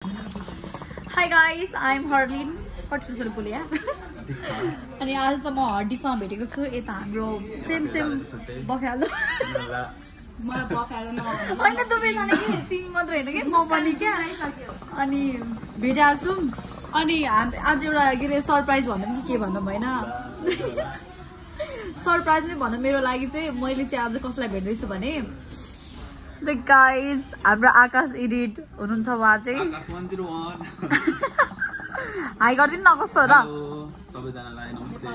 Hi guys, I'm Harleen. कटफुल बोलिया अनि आज त म हड्डीसँग भेटेको छु यता हाम्रो सेम बखालो होइन दुवैजना कि तिमी मात्र होइन कि म पनि क्या अनि भेटेको छौँ अनि आज एउटा के अरे सरप्राइज भनौँ कि के भनौँ होइन सरप्राइज नै भनौँ मेरो लागि चाहिँ मैले चाहिँ आज कसलाई भेट्दैछु भने The guys, हाम्रो आकाश एडिट हुनुहुन्छ उहाँ चाहिँ आकाश 101 हाई गर्दिनु न कस्तो र सबैजनालाई नमस्ते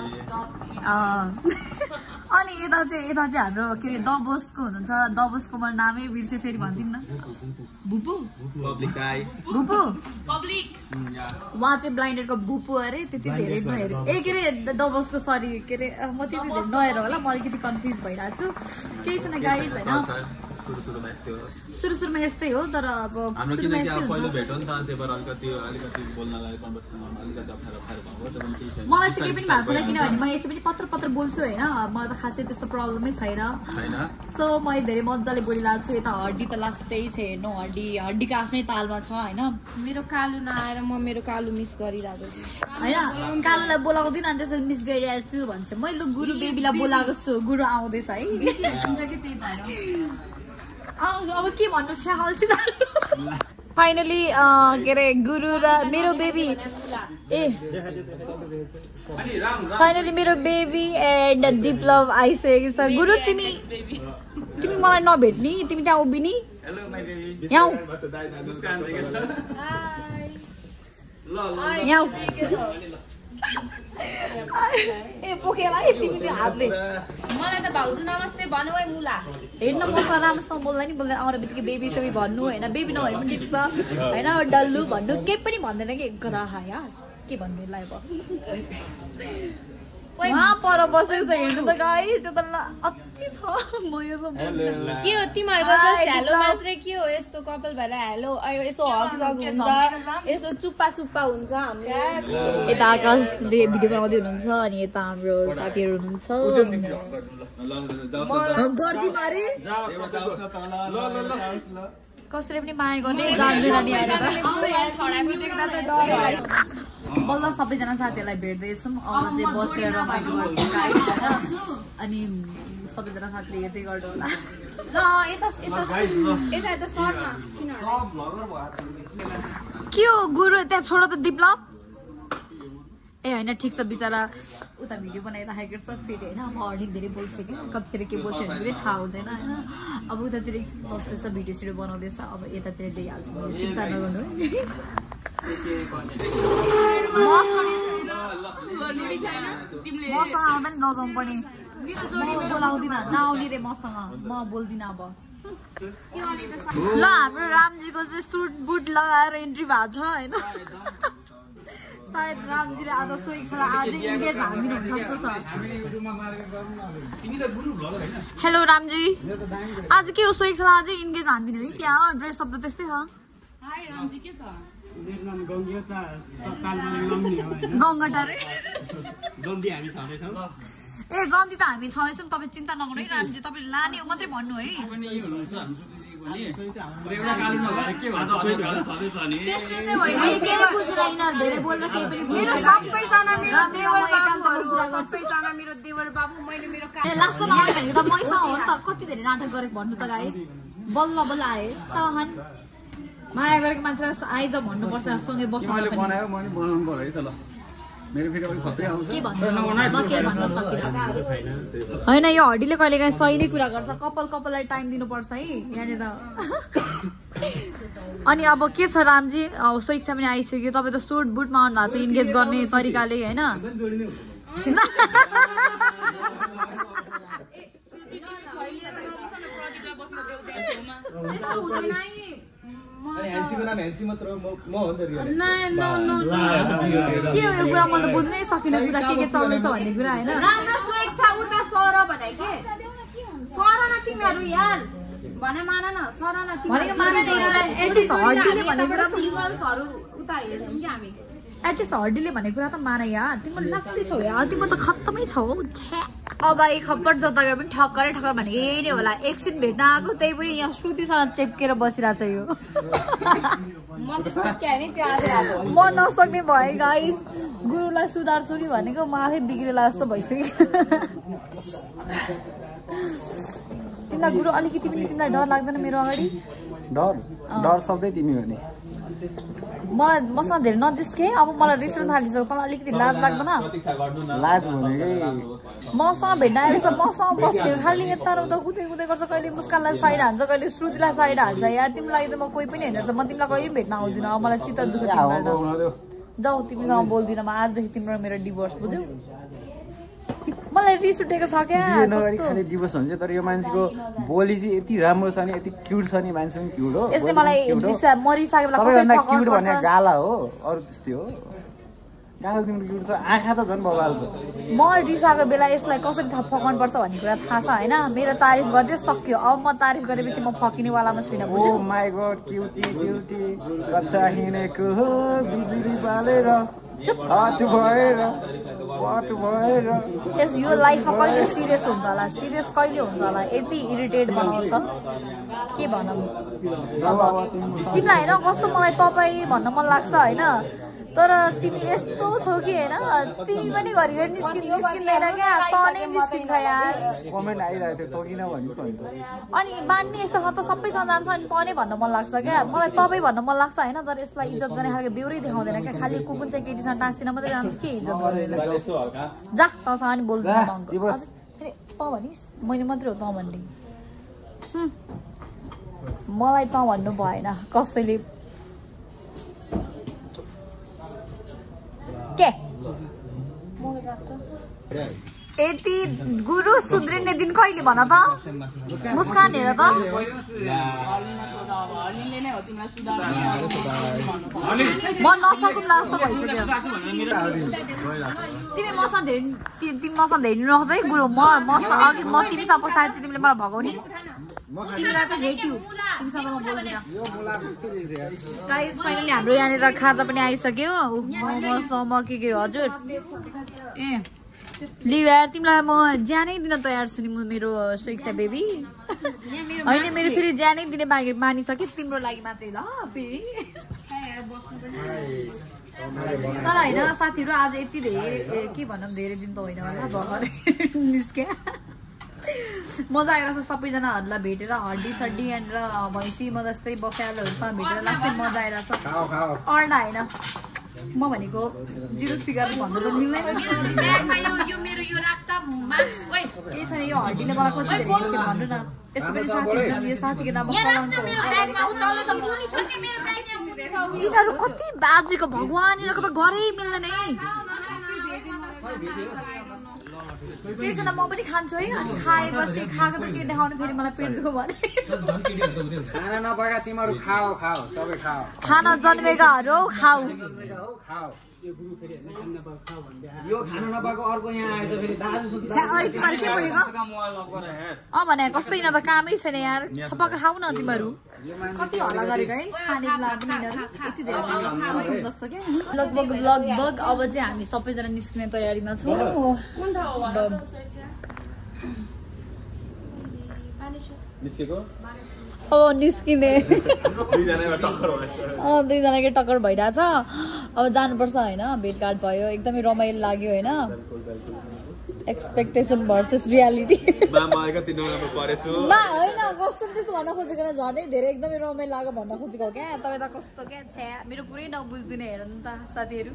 अनि यता चाहिँ हाम्रो के अरे दबोसको हुनुहुन्छ दबोसको म नामै बिर्से फेरि भन्दिन न भुपु पब्लिक गाई भुपु पब्लिक उहाँ चाहिँ ब्लाइन्डेडको भुपु अरे त्यति धेरै नहेरे ए के अरे दबोसको सरी के अरे म त्यति धेरै नहेर होला म अलिकति कन्फ्युज भइरहेको छु केही छैन गाइस होइन सुरुमा यस्तै हो तर अब हाम्रो किनकि अब पहिलो भेट हो नि त त्यही भएर अलिकति बोल्नलाई कन्भर्सेसनमा अलिकति अप्ठ्यारो भएको हो मलाई चाहिँ केही पनि भएको छैन किनभने म यसै पनि पत्र बोल्छु होइन मलाई त खासै त्यस्तो प्रब्लमै छैन सो मैले धेरै मजाले बोलिरहेको छु यता हड्डी त लास्टै छ हेर्नु हड्डीको आफ्नै तालमा छ होइन मेरो कालु नआएर म मेरो कालु मिस गरिरहेको छु होइन कालुलाई बोलाउँदिन अनि त्यसरी मिस गरिरहेको छु भन्छ मैले गुरु बेबीलाई बोलाएको छु गुरु आउँदैछ है अब के भन्नु छ हाल्छु फाइनली के अरे गुरु र मेरो बेबी फाइनली मेरो बेबी एन्ड दिपलभ आइसकेको छ गुरु तिमी मलाई नभेट्ने तिमी त्यहाँ उभिनी यहाँ ए पोखेला है तिमीले हातले मलाई त भाउजू नमस्ते भन्नु है मुला हेर्न मसँग राम्रोसँग बोल्दा नि बोल्दैन आएर बित्तिकै बेबी सबै भन्नु होइन बेबी नभने पनि ठिक छ होइन डल्लु भन्नु केही पनि भन्दैन कि गराहा यार के भन्नु यसलाई अब वहाँ पर बसेको छ हेर्नु त गाइस त्यो त अति छ म यो सब के हो तिमीहरुको जस्ट हेलो मात्रै के हो यस्तो कपाल भएर हेलो यसो हक हुन्छ यसो चुप्पा सुप्पा हुन्छ हाम्रो यता आकाशले भिडियो बनाउँदै हुनुहुन्छ अनि यता हाम्रो साथीहरु हुनुहुन्छ कसैले पनि माया गर्ने जान्दैन नि आएर बल्ल सबैजना साथीहरूलाई भेट्दैछौँ अब चाहिँ बसेर रमाइलो गर्छौँ अनि सबैजना साथीले हेर्दै गर्नु होला ल यता सर्ट न के हो गुरु त्यहाँ छोड त दिपलभ ए होइन ठिक छ बिचरा उता भिडियो बनाइराखेको छ फेरि होइन अब हड्डी धेरै बोल्छ कि कतिखेर के बोल्छ भने पनि थाहा हुँदैन होइन अब उतातिर बस्दैछ भिडियो सिडियो बनाउँदैछ अब यतातिर दिइहाल्छु मैले चिन्ता नगर्नु मसँग आउँदा नि नजाउँ पनि म बोलाउँदिनँ नआउने रे मसँग म बोल्दिनँ अब ल हाम्रो रामजीको चाहिँ सुट बुट लगाएर एन्ट्री भएको छ होइन सायद रामजीले आज सोइक छ आजै इन्गेज हानिदिनुहुन्छ जस्तो छ हेलो रामजी आज के हो सोइक छ आजै इन्गेज हानिदिनु है क्या हो ड्रेस सब त त्यस्तै छ गङ्गटा रे ए जन्ती त हामी छँदैछौँ तपाईँ चिन्ता नगर्नु है रामजी तपाईँले लाने हो मात्रै भन्नु है कति धेरै नाटक गरेको भन्नु त गाइस बल्ल बल्ल आए माया गरेको मान्छे आइज भन्नुपर्छ सँगै बस्नु होइन यो हड्डीले कहिले काहीँ सही नै कुरा गर्छ कपाललाई टाइम दिनुपर्छ है यहाँनिर अनि अब के छ रामजी सोइक्षा पनि आइसक्यो तपाईँ त सुट बुटमा आउनु भएको छ इन्गेज गर्ने तरिकाले होइन के हो यो कुरा मैले बुझ्नै सकिनँ कुरा के चल्दैछ भन्ने कुरा होइन राम्रो स्वेक छ उता सर भने के सर न तिमीहरु यार भने मान न सर न भनेको मान नि एटलिस्ट हड्डीले भनेको कुरा सिंगल्सहरु उता हेर्छौं कि हामी एटलिस्ट हड्डीले भनेको कुरा त मान यार तिम्रो नाच्दै छौ यार तिम्रो त खत्तमै छौ अब एक खप्पट जता गए पनि ठक्करै ठक्कर भनेको यही नै होला एकछिन भेट्न आएको त्यही पनि यहाँ श्रुतिसँग चेप्केर बसिरहेछ यो म नसक्ने भए गाइस गुरुलाई सुधार्छु कि भनेको म आफै बिग्रेला जस्तो भइसक्यो तिमीलाई गुरु अलिकति पनि तिमीलाई डर लाग्दैन मेरो अगाडि डर सबै तिमी हो नि मलाई मसँग धेरै नजिस्के अब मलाई रिस उठ्न थालिसक्यो तँलाई अलिकति लाज लाग्दैन लाज भनेकै मसँग भेट्न आएछ मसँग बस्ने खालि यता र उता कुदै कुदै गर्छ कहिले मुस्कानलाई साइड हान्छ कहिले श्रुतिलाई साइड हान्छ यार तिमीलाई त म कोही पनि हेर्छ म तिमीलाई कहिले पनि भेट्न आउँदिनँ अब मलाई चित्त दुख्छ जाऊ तिमीसँग बोल्दिनँ म आजदेखि तिम्रो मेरो डिभोर्स बुझ्यौ मलाई रिस उठेको छ क्या नगरी खालि डिभोर्स हुन्छ तर यो मान्छेको बोली चाहिँ यति राम्रो छ नि यति क्युट छ नि मान्छे पनि क्युट हो यसले मलाई मरिसके बेला सबैभन्दा क्युट भने गाला हो अरू त्यस्तै हो गाला तिम्रो क्युट छ आँखा त झन् बबाल छ म रिसाएको बेला यसलाई कसरी फकाउनु पर्छ भन्ने कुरा थाहा छ होइन मेरो तारिफ गर्दै सक्यो अब म तारिफ गरेपछि म फकिनेवालामा छुइनँ ओ माई गॉड क्युटी क्युटी कता हिँडेको हो बिजुली बालेर हात भएर यो लाइफमा कहिले सिरियस हुन्छ होला सिरियस कहिले हुन्छ होला यति इरिटेट बनाउँछ के भनौँ तिमीलाई होइन कस्तो मलाई तपाईँ भन्न मन लाग्छ होइन तर तिमी यस्तो छौ कि होइन तिमी पनि घरिघरि निस्किँदैन क्या तनै निस्किन्छ यार कमेन्ट आइरहेको थियो तँ किन भनिस् भनेको अनि बान्ने यस्तो छ त सबैसँग जान्छ अनि तनै भन्न मन लाग्छ क्या मलाई तपाईँ भन्न मन लाग्छ होइन तर यसलाई इज्जत गर्ने खालको बेहोरै देखाउँदैन क्या खालि कुन चाहिँ केटीसँग टाँसिन मात्रै जान्छ के इज्जत गर्ने जा तँसँग नि बोल्दैन त भनिस् मैले मात्रै हो त भन्ने मलाई त भन्नु भएन कसैले के यति गुरु सुध्रिने दिन कहिले भन त मुस्कान हेर त म नसकुम्ला जस्तो भइसक्यो तिमी मसँग धेरै नखोज है गुरु म अघि म तिमीसँग पठाएर चाहिँ तिमीले मलाई भगाउने तिमीलाई त हेट्यु तिमीसँग म बोल्दिनँ गाइस फाइनली हाम्रो यहाँनिर खाजा पनि आइसक्यो मोमोसम्म के हजुर ए लिभ यार तिमीलाई म ज्यानै दिन तयार छु नि मेरो सुइक्षा बेबी होइन मेरो फेरि ज्यानै दिने मानिसक्यो तिम्रो लागि मात्रै ल फेरि तर होइन साथीहरू आज यति धेरै के भनौँ धेरै दिन त होइन होला भर्खरै निस्क्या मजा आइरहेको छ सबैजनाहरूलाई भेटेर हड्डी सड्डी र भैँसी म जस्तै बफ्यालोहरूसँग भेटेर लास्टै मजा आइरहेको छ अर्ना होइन म भनेको जिरो फिगर भन्नु त मिल्दैन केही छैन यो हड्डीले मलाई कति धेरै भन्नु न यस्तो पनि साथीहरू यो साथीको नाम यिनीहरू कति बाजेको भगवान् यिनीहरूको त घरै मिल्दैन है केही छैन म पनि खान्छु है अनि खाएपछि खाएको त के देखाउनु फेरि मलाई पेट दुख्यो भने खाना नपाएका तिमीहरू खाओ सबै खाओ खाना जन्मेकाहरू खाऊ यो खानु नपाएको अर्को यहाँ आएछ फेरि दाजु तिमीहरू के बोलेको भने कस्तो यिनीहरू त कामै छैन यार थपक्क खाऊ न तिमीहरू कति हल्ला गरेको है खाने बेला पनि यति धेरै जस्तो क्या लगभग अब चाहिँ हामी सबैजना निस्किने तयारीमा छौँ अब निस्किने दुईजनाकै टक्कर भइरहेछ अब जानुपर्छ होइन भेटघाट भयो एकदमै रमाइलो लाग्यो होइन एक्सपेक्टेसन भर्सेस रियालिटी होइन कस्तो त्यस्तो भन्न खोजेको झन् धेरै एकदमै रमाइलो लाग्यो भन्न खोजेको क्या तपाईँ त कस्तो क्या छ्या मेरो कुरै नबुझ्दिने हेर नि त साथीहरू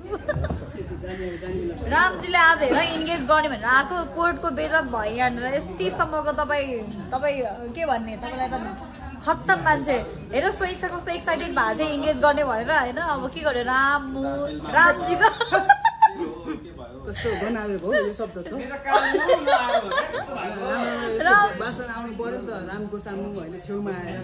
रामजीले आज हेर इन्गेज गर्ने भनेर आएको कोर्टको बेजत भयो यहाँनिर यतिसम्मको तपाईँ के भन्ने तपाईँलाई त खत्तम मान्छे हेर सोइक्षा कस्तो एक्साइटेड भएको थियो इन्गेज गर्ने भनेर होइन अब के गर्यो रामजीको कस्तो बनाएको हो यो शब्द त बासन आउनु पर्यो त रामको सामु होइन छेउमा आएर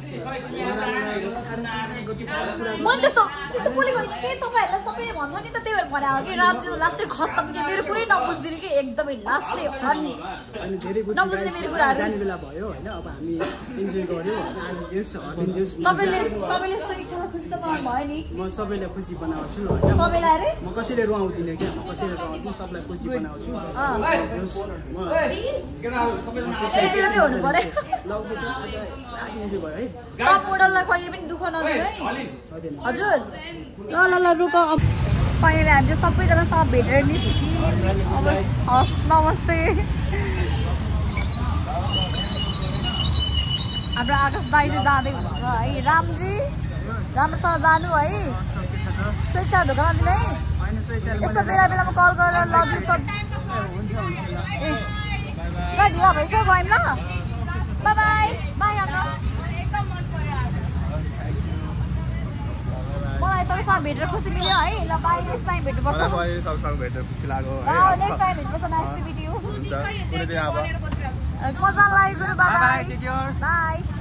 म त्यस्तो बोलेको होइन के तपाईँहरूलाई सबैले भन्छ नि त त्यही भएर भने हो कि रामजी लास्टै खत्तम कि मेरो कुरै नबुझ्दिने कि एकदमै लास्टै अनि धेरै नबुझ्ने मेरो कुराहरू जाने बेला भयो होइन अब हामी इन्जोय गर्यौँ होइन आज जेस हरिन्जेस तपाईँले यस्तो इच्छामा खुसी त बनाउनु भयो नि म सबैलाई खुसी बनाउँछु होइन सबैलाई अरे म कसैले रुवाउँदिनँ क्या म कसैले रुवाउँदिनँ सबलाई खुसी बनाउँछु यतिको चाहिँ हुनु पर्यो इन्जोय भयो है टप मोडललाई कहिले पनि दुःख नदिनु है हजुर ल ल ल रुक फाइनली हामी चाहिँ सबैजनासँग भेटेर निस्क्यौँ अब हस् नमस्ते हाम्रो आकाश दाइ चाहिँ जाँदै हुन्छ है रामजी राम्रोसँग जानु है स्वेच्छा धोका नदिनु है यस्तो बेला बेलामा कल गरेर लग्नु सब ए ल ढिला भइसक्यो गयौँ ल बाई बाई आकाश मलाई तपाईँसँग भेटेर खुसी मिल्यो है ल बाई नेक्स्ट टाइम भेट्नुपर्छ खुसी लाग्यो नेक्स्ट टाइम भेट्नुपर्छ नाइस टु मिट यु हुन्छ कुनै दिन अब मजा लाग्यो गुरु बाई बाई